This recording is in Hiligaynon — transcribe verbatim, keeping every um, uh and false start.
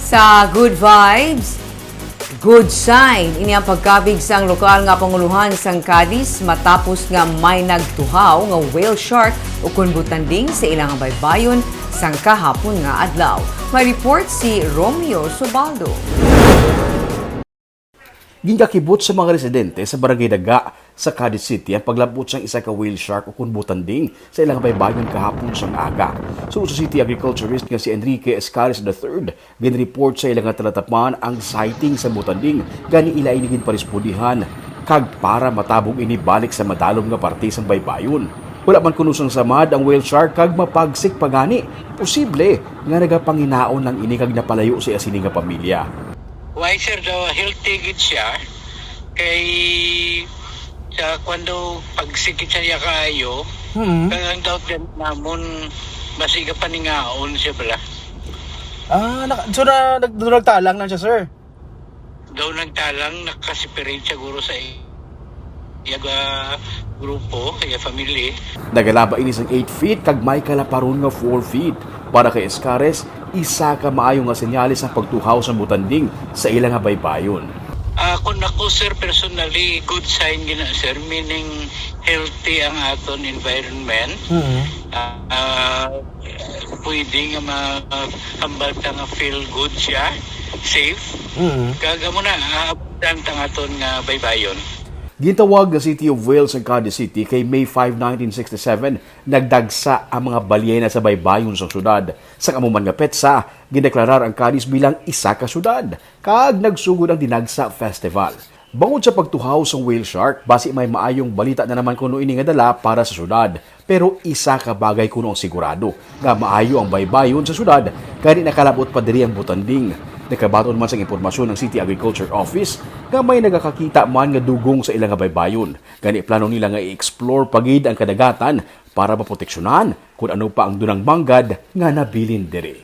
Sa good vibes, good sign. Ini ang pagkabig sang lokal nga panguluhan sang Cadiz matapos nga may nagtuhaw nga whale shark ukon butanding sa ilang baybayon sang kahapon nga adlaw. May report si Romeo Subaldo. Gingakibot sa mga residente sa Barangay Daga sa Cadiz City ang paglabot sang isa ka whale shark ukon butanding sa ilang baybayon kahapon sang aga. Suno sa city agriculturist nga si Enrique Escares the third, ginreport sa ila nga talatapan ang sighting sa butanding, gani ila ini ginparispondihan kag para matabog ini balik sa madalom nga parte sang baybayon. Wala man kuno sang samad ang whale shark kag mapagsik pa gani. Posible nga nagapanginaon lang ini kag napalayo sa iya sini nga pamilya. Why, sir, daw healthy gid siya. Kay sa kwan daw pagsikit sa iya kaayo, Hmm. kaya ang doubt din namon, basi ka paningaon siya bala. Ah, naka, so na, nag, doon nagtalang lang siya, sir? Daw nagtalang, nakaseparate siguro sa iya, ah, grupo, iya family. Nagalaba ini sang eight feet kag may kalaparon nga four feet. Para kay Escares, isa ka maayo nga senyales ang pagtuhaw sang butanding sa ila nga baybayon. Ah, kung ako, sir, personally, good sign gina, sir, meaning healthy ang aton environment. Hmm. Ah, ah, pwede nga mahambal ta nga feel good siya, safe. Hmm. Kag amo na, ah, abundant ang aton nga baybayon. Gintawag nga City of Whales ang Cadiz City kay May five, nineteen sixty-seven, nagdagsa ang mga balyena sa baybayon sang syudad. Sa amo man nga petsa, gideklarar ang Cadiz bilang isa ka syudad, kag nagsugod ang Dinagsa Festival. Bangod sa pagtuhaw sang whale shark, basi may maayong balita na naman kuno ini nga dala para sa syudad. Pero isa ka bagay kuno ang sigurado, nga maayo ang baybayon sa syudad, gani nakalabot pa diri ang butanding. Nagkabaton man sang impormasyon ang City Agriculture Office nga may nagakakita man nga dugong sa ila nga baybayon. Gani plano nila nga i-explore pa gid ang kadagatan para maproteksyonan kung ano pa ang dunang manggad nga nabilin diri.